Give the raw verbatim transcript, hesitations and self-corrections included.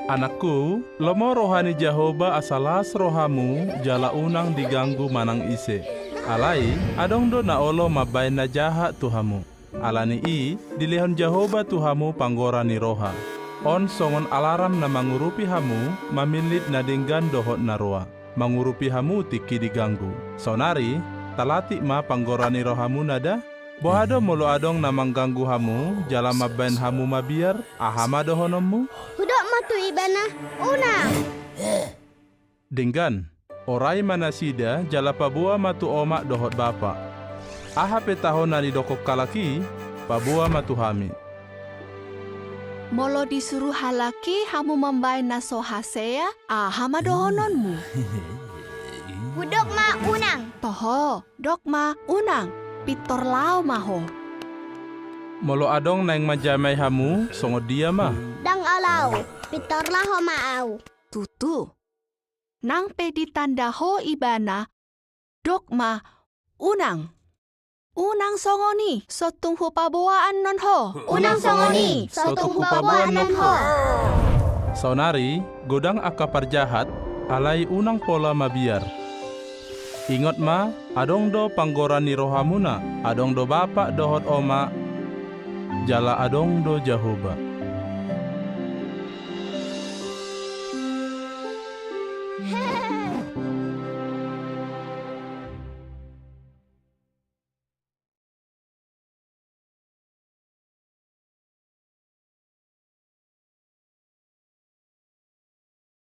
Anakku, lomo roha ni Jahowa asa las rohamu jala unang diganggu manang ise. Alai, adong do na olo mambaen na jahat tu hamu. Ala ni i, dilehon Jahowa tu hamu panggora ni roha. On songon alaram na mangurupi hamu mamillit na denggan dohot na roa, mangurupi hamu tingki diganggu. Saonari, talatik ma panggora ni rohamuna da. Boha do molo adong na mangganggu hamu jala mambaen hamu mabiar, aha ma dohononmu? Hudok ma tu ibana, unang! Denggan, orai ma nasida jala paboa ma tu omak dohot bapak. Aha pe taho na nidokkon halak i, paboa ma tu hami. Molo disuru halak i hamu mambaen na so hasea, aha ma dohononmu? Hudok ma unang. Toho, dok ma unang, pintor laho ma ho. Molo adong naeng manjamai hamu, songon dia ma? Ndang olo, pintor laho ma au. Tutu. Nang pe ditanda ho ibana, dok ma unang. Unang songon i, so tung hupaboa annon ho. Unang songon i, so tung hupaboa annon ho. Saonari, godang angka parjahat, alai unang pola mabiar. Ingot ma, adong do panggora ni rohamuna, adong do bapak dohot omak, jala adong do Jahowa.